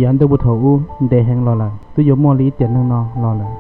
Yav ntuj puag thaum ub ntev heev los lawm, twb yuav muaj li ib tiam neeg no los lawm,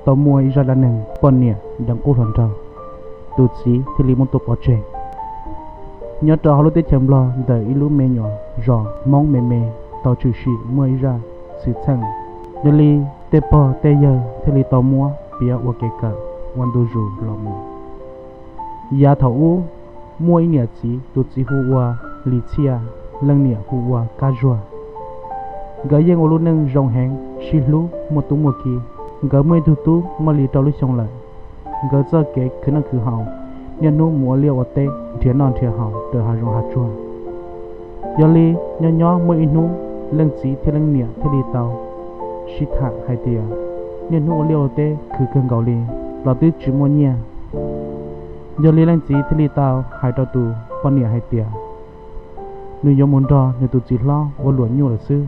tau muaj ib zaj dab neeg poj niam deev qub hluas nraug, tus txiv thiaj li muab tua pov tseg. Nyob rau hauv lub teb chaws Nplog ntawm ib lub me nyuam zos Hmoob me me tau tshwm sim muaj ib zaj xwm txheej, yog li tej pog tej yawg thiaj li tau muab piav ua kev kawm ua ntu zus los mus. Yav thaum ub, muaj ib niam txiv, tus txiv hu ua Lis Txhiaj, leej niam hu ua Kab Zuag. Nkawd yeej ua lub neej zoo heev, sib hlub muaj tub muaj ki. Nkawd muaj ib tug tub muaj li rau lub xyoo lawm. Nkawd txoj kev khwv noj khwv haus, niaj hnub mus ua liaj ua teb nrhiav noj nrhiav haus raws hav zoov hav tsuag. Yog li, nyob nyob muaj ib hnub, leej txiv thiab leej niam thiaj li tau sib tham hais tias niaj hnub ua liaj ua teb khwv kawg nkaus li los twb tsis muaj nyiaj. Yog li leej txiv thiaj li tau hais rau tus poj niam hais tias nws yuav mus nrog nws tus txiv hlob ua luam nyuj lawm xwb,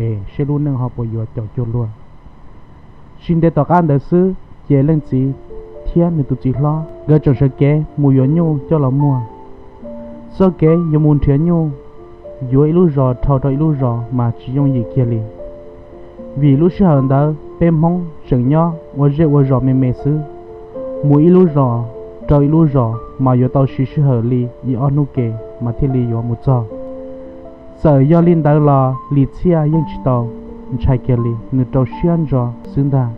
es seb lub neej ho puas yuav caum cuag luag. Tsis ntev tom qab ntawd xwb, ces leej txiv thiab nws tus txiv hlob nkawd tseem sawv kev mus yuav nyuj coj los muag. Txoj kev yuav mus nrhiav nyuj, yuav ib lub zos dhau rau ib lub zos mas tsis yooj yim kiag li. Vim lub sij hawm ntawd peb Hmoob tseem nyob ua zej ua zos me me xwb, mus ib lub zos rau ib lub zos mas yuav tau siv sij hawm li ib ob hnub ke mas thiaj li yuav mus txog. Txawm yog li ntawd los Lis Txhiaj yeej tsis tau ntshai kiag li, nws rau siab ntso xwb ntag,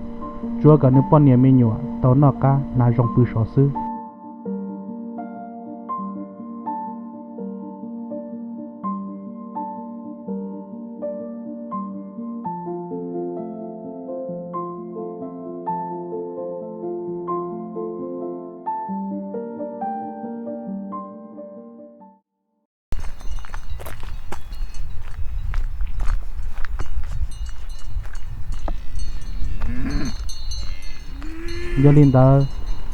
tsuav kom nws poj niam me nyuam tau noj qab hnav zoo pw sov xwb. Yog li ntawd,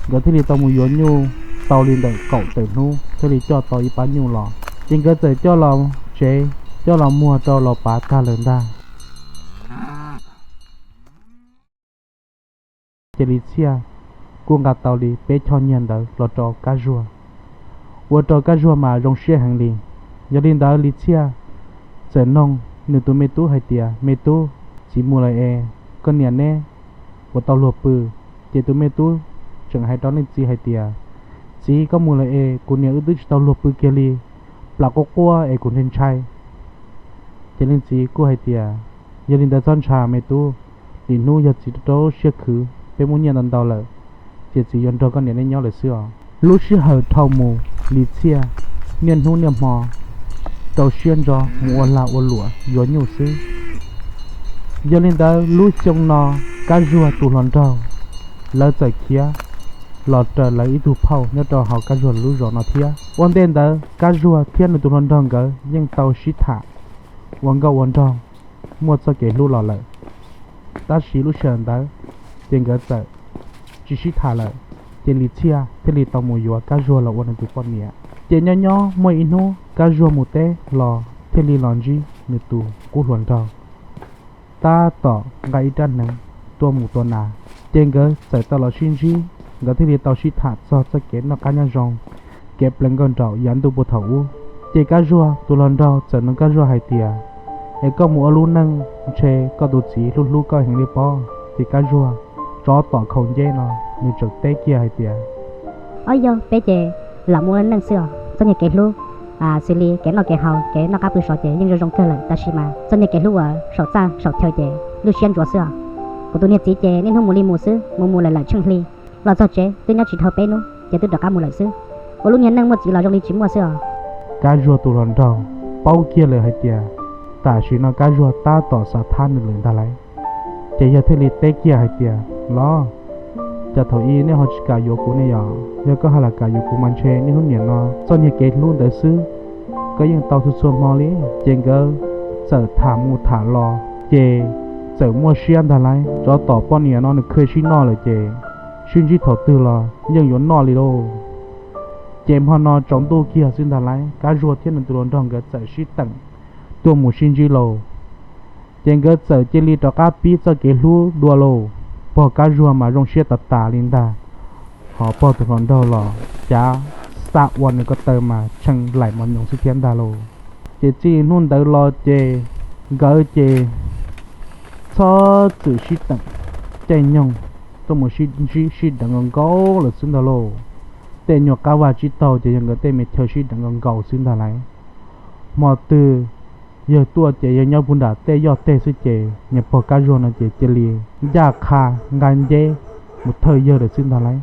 nkawd thiaj li tau mus yuav nyuj tau li ntawm kaum tawm hnub thiaj li coj tau ib pab nyuj los, ces nkawd txawm coj los tsev, coj los muag rau los pav tag lawm ntag. Ces Lis Txhiaj kuj nqa tau li peb choj nyiaj ntawd los rau Kab Zuag, ua rau Kab Zuag mas zoo siab heev li. Yog li ntawd Lis Txhiaj txawm noog nws tus me tub hais tias, me tub, txiv mus lawm es koj niam neb puas tau luag pw? Ces tus me tub tseem hais rau leej txiv hais tias, txiv, koj mus lawm es kuv niam wb twb tsis tau luag pw kiag li, plam quaj quaj es kuv ntshai ntshai. Ces leej txiv kuj hais tias, yog li ntawd txhob ntshai me tub, lwm hnub yog txiv rau siab khwv peb muaj nyiaj ntau ntau lawm, ces txiv yuav nrog koj niam neb nyob lawm xwb os. Lub sij hawm dhau mus, Lis Txhiaj niaj hnub niaj hmo rau siab ntso mus ua lag ua luam yuav nyuj xwb. Yog li ntawd lub xyoo no Kab Zuag tus hluas nraug lawv txawm khiav los raws lawv ib tug phauj nyob rau hauv Kab Zuag lub zos no thiab. Ua ntej ntawd Kab Zuag thiab nws tus hluas nraug nkawd yeej tau sib tham ua nkauj ua nraug, muaj txoj kev hlub los lawm. Tab sis lub sij hawm ntawd ces nkawd txawm tsis sib tham lawm, ces Lis Txhiaj thiaj li tau mus yuav Kab Zuag los ua nws tus poj niam. Ces nyob nyob muaj ib hnub Kab Zuag mus teb los thiaj li los ntsib nws tus qub hluas nraug tab tom nqa ib rab hneev tuaj mus tua nas. Ces nkawd txawm tau los sib ntsib, nkawd thiaj li tau sib tham txog txoj kev noj qab nyob zoo, kev pleev nkauj nraum yav ntuj puag thaum ub. Ces Kab Zuag tus hluas nraug txawm nug Kab Zuag hais tias, es koj mus ua lub neej ntshe koj tus txiv hlub hlub koj heev li pob? Ces Kab Zuag tsov tom khaus nceb no, nws tseem teb kiag hais tias, ob yog peb ces lam mus ua neej xwb os, txoj niag kev hlub xws li kev noj kev haus kev noj qab pw sov ces yeej zoo zoo kawg lawm, tab sis mas txoj niag kev hlub uas saum txaj saum chaw ces lub siab ntsuav xwb os. Kuv tus niag txiv ces niaj hnub mus li mus xwb, mus mus lawm lawm tsheej hli, los txog tsev twb nyob tsis dhau peb hnub ces twb rov qab mus lawm xwb. Ua lub niag neej muaj txiv los zoo li tsis muaj xwb os. Kab Zuag tus hluas nraug paub kiag lawm hais tias tam sim no Kab Zuag tab tom xav thab nws lawm ntag lauj. Ces yawg thiaj li teb kiag hais tias, los, cas thaum ub nej ho tsis kam yuav kuv ne yom? Yog koj ho lam kam yuav kuv mas ntshe niaj hnub niam no txoj niag kev hlub ntawd xwb koj yeej tau txhua txhua hmo li. Ces nkawd txawm tham mus tham los ces txawm muaj siab ntag lauj. Tsov tom poj niam no nws khw sib noj lawm ces sib ntsib thaum twg los yeej yuav noj li lauj. Ces hmo no tsaus ntuj kiag xwb ntag lauj, Kab Zuag thiab nws tus hluas nraug nkawd txawm sib teem tuaj mus sib ntsib lauj. Ces nkawd txawm cia li rov qab pib txoj kev hlub dua lauj. Pog Kab Zuag mas zoo siab tas tas li ntag, ho pog tus hluas nraug los cav xav ua nws ko taw mas tshee laim mos nyoos xwb thiab ntag lauj. Ces txij hnub ntawd los ces Nkawd ces txhob txwm sib teem caij nyoog, tuaj mus sib ntsib sib deev nkaus nkaus lawm xwb ntag lauj. Tej nyuag qab vaj tsib taug ces yog nkawd tej me chaw sib deev nkaus nkaus xwb ntag lauj. Hmo twg yawg tuaj ces yawg nyob puag nram tej yoj teg xwb ces niag pog Kab Zuag no ces cia li ncaj qha nqa nceb mus thawj yawg lawm xwb ntag lauj.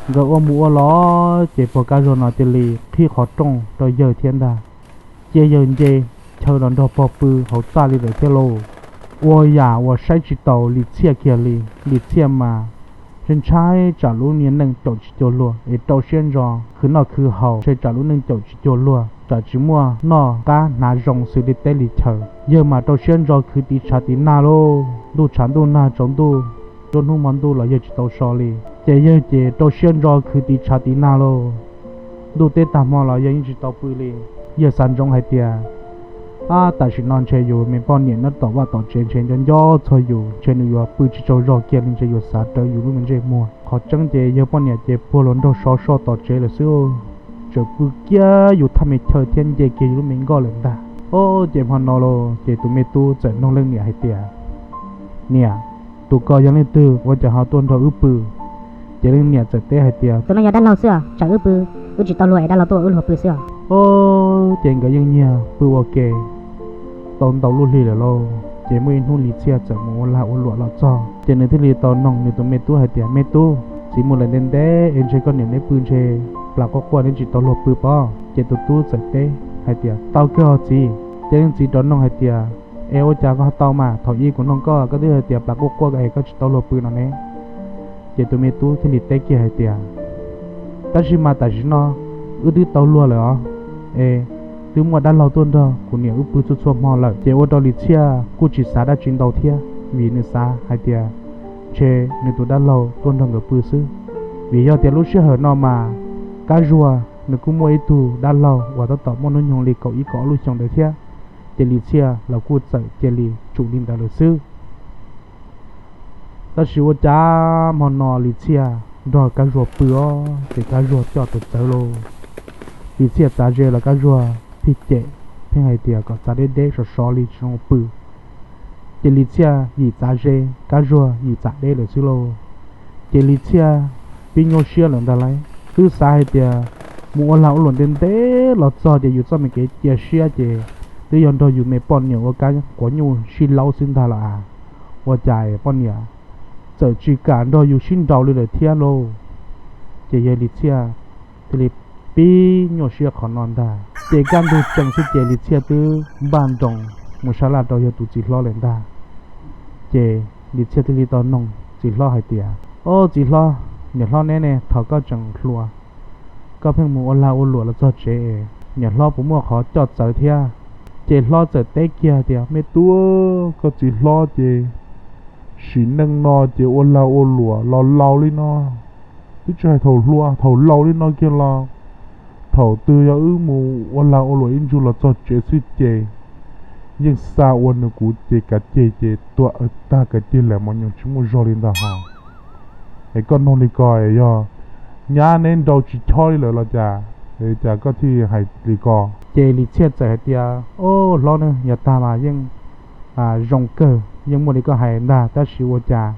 Nkawd ua mus ua los ces pog Kab Zuag no cia li qhib qhov rooj rau yawg thiab ntag. Cia yawg nce chaw los nrog pog pw hauv txaj li lawm thiab lauj. Ua yam uas saib tsis taus Lis Txhiaj kiag li. Lis Txhiaj mas ntshai ntshai tsam lub niag neej caum tsis cuag luag es rau siab ntso khwv noj khwv haus, ntshai tsam lub neej caum tsis cuag luag tsam tsis muaj noj qab hnav zoo xws li teb li chaw. Yawg mas rau siab ntso khwv tiv tshav tiv nag lauj. Ntuj tshav ntuj nag tsaus ntuj, nruab hnub hmo ntuj los yawg tsis tau so li. Ces yawg ces rau siab ntso khwv tiv tshav tiv nag lauj. Ntuj teb tag hmo los yawg yeej tsis tau pw li. Yawg xav ntsoov hais tias, ab, tam sim no ntshe yus me poj niam nyob tom vaj tom tsev ntshe nco nco txog yus, ntshe nws yuav pw tsis tsaug zog kiag li, ntshe yuav xav rawv yus lub me ntsej muag. Qhov tseeb ces yawg poj niam ces puag los nrog sov so tom tsev lawm xwb, tseem pw kiag yus thaj me chaw thiab nce kiag yus lub me nkoj lawm ntag. Ob, ces hmo no los ces tus me tub txawm nug leej niam hais tias, niam, tus ko yog leej twg ua cas ho tuaj nrog wb pw? Ces leej niam txawm teb hais tias, tus no yog dab laug xwb os, tsam wb pw, wb tsis tau luag es dab laug tuaj ua wb luag pw xwb os. Ob, ces nkawd yeej nyiag pw ua ke tau ntau lub hli lawm lauj. Ces muaj ib hnub Lis Txhiaj txawm mus ua lag ua luam los txog, ces nws thiaj li tau noog nws tus me tub hais tias, me tub, txiv mus lawm ntev ntev es ntshe koj niam neb pw ntshe plas quaj quaj neb tsis tau luag pw pob? Ces tus tub txawm teb hais tias, tau kawg os txiv. Ces leej txiv rov noog hais tias, es ua cas koj tau mas, thaum ub kuv noog koj koj twb hais tias plas quaj quaj es koj tsis tau luag pw no ne. Ces tus me tub thiaj li teb kiag hais tias, tab sis mas tam sim no wb twb tau luag lawm os, es twb muaj dab laug tuaj nrog kuv niam wb pw txhua txhua hmo lawm. Ces ua rau Lis Txhiaj kuj tsis xav dab tsi ntau thiab, vim nws xav hais tias ntshe nws tus dab laug tuaj nrog nkawd pw xwb. Vim yog tias lub sij hawm no mas Kab Zuag nws kuj muaj ib tug dab laug uas tab tom muaj hnub nyoog li kaum ib kaum ob lub xyoo ntawd thiab. Ces Lis Txhiaj los kuj txawm cia li tsum li ntawd lawm xwb. Tab sis ua cas hmo no Lis Txhiaj nrog Kab Zuag pw os, ces Kab Zuag coj tawv tawv lauj. Lis Txhiaj txav ze los Kab Zuag pheej cem, pheej hais tias kom txav deb deb sov sov li tsis zoo pw. Ces Lis Txhiaj yim txav ze, Kab Zuag yim txav deb lawm xwb lauj. Ces Lis Txhiaj pib nyuaj siab lawm ntag lauj, twb xav hais tias mus ua lag ua luam ntev ntev los txog ces yus txoj me kev cia siab ces twb yog nrog yus me poj niam ua kab quav nyuj sib laub xwb ntag los as, ua cas poj niam txawm tsis kam nrog yus sib nraus li lawm thiab lauj. Ces yawg Lis Txhiaj thiaj li pib nyuaj siab qhov no ntag. Ces kaj ntug tsees xwb ces Lis Txhiaj twb npaj nroos mus sab laj rau yawg tus txiv hlob lawm ntag. Ces Lis Txhiaj thiaj li tau noog txiv hlob hais tias, ob, txiv hlob, niam hlob neb ne, thaum koj tseem hluas koj pheej mus ua lag ua luam los txog tsev es niam hlob puas muaj qhov coj txawv thiab? Ces hlob txawm teb kiag tias, me tub, koj txiv hlob ces sim neej no ces ua lag ua luam los laus li no, twb tsis hais thaum hluas, thaum laus li no kiag los thaum twg yog wb mus ua lag ua luam ib ntsug los txog tsev xwb ces yeej xa ua nws kuv ces kav ceg ces tua tag kav ceg lawm mas nyuam tsis muaj zog li ntag hos. Es koj noog li ko es yog nyab neb nrau tsis chob li lawm los cas, es cas koj thiaj hais li ko? Ces Lis Txhiaj txawm hais tias, ob, hlob ne, yog tag mas yeej zoo kawg, yeej muaj li koj hais ntag, tab sis ua cas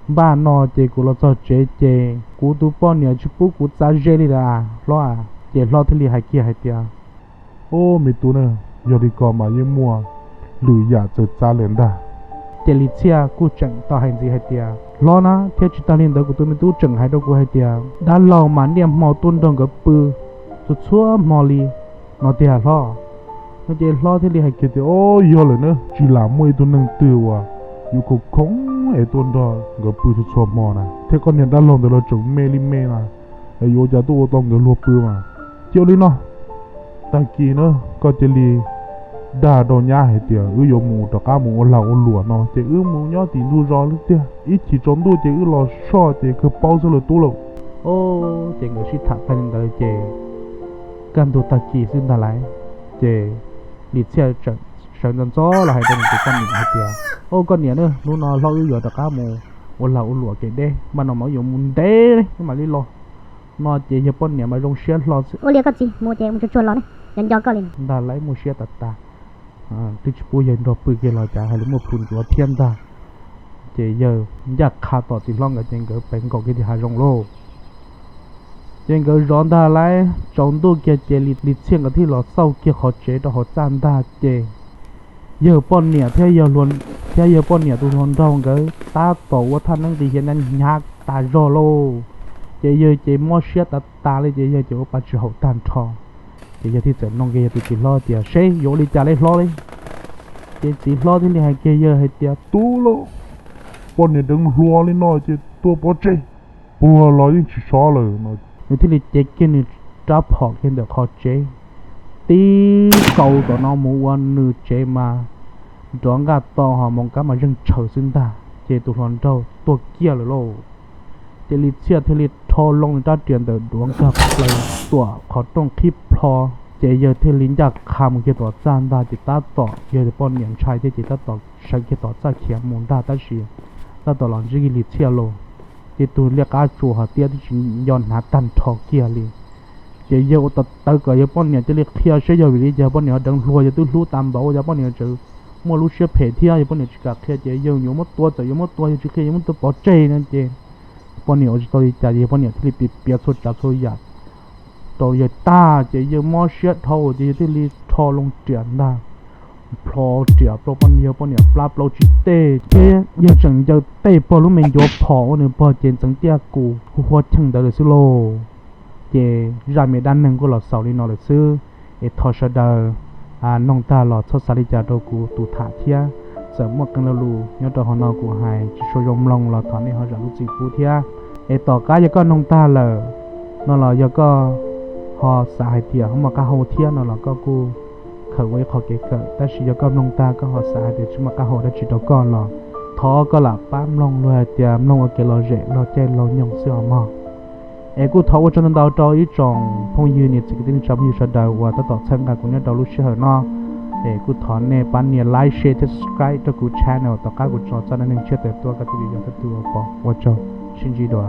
npaj no ces kuv los txog tsev ces kuv tus poj niam tsis pub kuv txav ze li lawm hlob. Ces hlob thiaj li hais kiag hais tias, ob, me tub na, yog li ko mas yeej muaj lwm yam txawv txav lawm ntag. Ces Lis Txhiaj kuj tseem tau hais ntxiv hais tias, hlob na, thiab tsis tag li ntawd kuv tus me tub tseem hais rau kuv hais tias dab laug mas niaj hmo tuaj nrog nkawd pw txhua txhua hmo li no tiag hlob. No ces hlob thiaj li hais kiag tias, ob, yog lawm na, tsis lam muaj ib tug neeg twg uas yuav khoom khoom es tuaj nrog nkawd pw txhua txhua hmo na, thiab koj niag dab laug ntawd los tseem me li me na, yuav ua cas tuaj ua tau nkawd luag pw mas. Cia ua li no, tag kis na koj cia li dag rau nyab hais tias wb yuav mus rov qab mus ua lag ua luam no ces wb mus nyob tim ntug zos lawm tiag, ib chim tsaus ntuj ces wb los soj ces kawg paub xwb lawm tub lauj. Ob, ces nkawd sib tham tag li ntawd ces kaj ntug tag kis xwb ntag lauj, ces Lis Txhiaj sawv ntxov ntxov los hais rau nws tus poj niam hais tias, Ua koj niam, hnub no hlob wb yuav rov qab mus ua lag ua luam kev deb, mas no mas yuav mus ntev mam li los. No ces yawg poj niam mas zoo siab hlo xwb. Ua li koj txiv, mus ces mus tsuag tsuag los ne, nco nco koj li ntag. Lawv muaj siab tas tas, twb tsis pub yawg nrog pw kiag los cas hais li muaj plhus ncuav thiab ntag. Ces yawg ncaj qha tom txiv hlob nkawd ces nkawd pais nkaum kiag tim hav zoov lauj. Ces nkawd zov ntag lauj, tsaus ntuj kiag ces Lis Txhiaj nkawd thiaj los xauj kiag qhov tsev rau hauv txaj ntag ces yawg poj niam thiab, thiab yawg poj niam tus hluas nraug nkawd tab tom ua thaj neeb nqis hiav hnyav hnyav tas zog lauj. Ces yawg ces mob siab tas tas li ces yawg ces ua pa tsis haum tag nrho. Ces yawg thiaj txawm nug kiag yawg tus txiv hlob tias, Seb yuav ua li cas li hlob li? Ces txiv hlob thiaj li hais kiag yawg hais tias, Tub lauj, poj niam deev hluas li no ces tua pov tseg, puag los yeej tsis sov lawm no. Nws thiaj li cev kiag nws rab phom kiag ntawm qhov tsev, tib kaus tom no mus ua nws tsev mas nrov nkaj to ho moos kab mas zeeg tshaws xwb ntag ces tus hluas nraug tuag kiag lawm lauj. Ces Lis Txhiaj thiaj li rho loo nws rab riam ntawm duav nkag plaws tuam qhov rooj qhib plho. Ces yawg thiaj li ncaj qha mus kiag tom txaj ntag ces tab tom yawg poj niam ntshai thiab ces tab tom sawv kiag tom txaj khiav mus ntag tab sis tab tom los ntsib kiag Lis Txhiaj lauj. Ces tus liab qab tsuas hos tiab twb tsis nco hnav tag nrho kiag li. Ces yawg ua tawv tawv kom yawg poj niam cia li qhia seb yog vim li cas poj niam ho deev hluas, yawg twb hlub tas npaum ua cas poj niam tseem muaj lub siab phem thiab, yawg poj niam tsis kam qhia ces yawg yuav muab tua, txawm yuav muab tua yawg tsis qhia, yuav muab tua pov tseg no ces poj niam ua tsis tau li cas ces yawg poj niam thiaj li piav piav txhua tsav txhua yam rau yawg tag ces yawg mob siab dhau ces yawg thiaj li rho loo riam ntag, plho riam rau poj niam, yawg poj niam plab plaub tsib teg thiab yawg tseem ncaws tej pog lub me ncuav phom ua nws pog ces ntxeev tiaj kus hu huab cheej ntawd lawm xwb lauj. Ces zaj me dab neeg kuj los xaus li no lawm xwb. Es thov sawv daws mloog tag los txhob xav li cas rau kuv tus tham thiab. Txawm muaj qee lo lus nyob rau hauv no kuv hais tsis tshua zoo mloog los thov nej ho zam lub txim pub thiab. Es tom qab yog koj mloog tag lawm no los yog koj ho xav hais tias ho muaj qab hau thiab no los koj kuj khaws ua ib qho kev kawm, tab sis yog koj mloog tag koj ho xav hais tias tsis muaj qab hau dab tsi rau koj los thov koj lam pab mloog los hais tias mloog ua kev lom zem laug caij laug nyoog xwb os mog. Es kuj thov ua tsaug ntau ntau rau ib tsoom phooj ywg niam txiv kwv tij neej tsa phooj ywg sawv daws uas tab tom txhawb nqa kuv nyob rau lub sij hawm no. Es kuj thov nej pab nias like, share thiab subscribe rau kuv channel tom qab kuv tso txoj dab neeg tshiab tawm tuaj koj thiaj li yog tus uas pom. Ua tsaug, sib ntsib dua.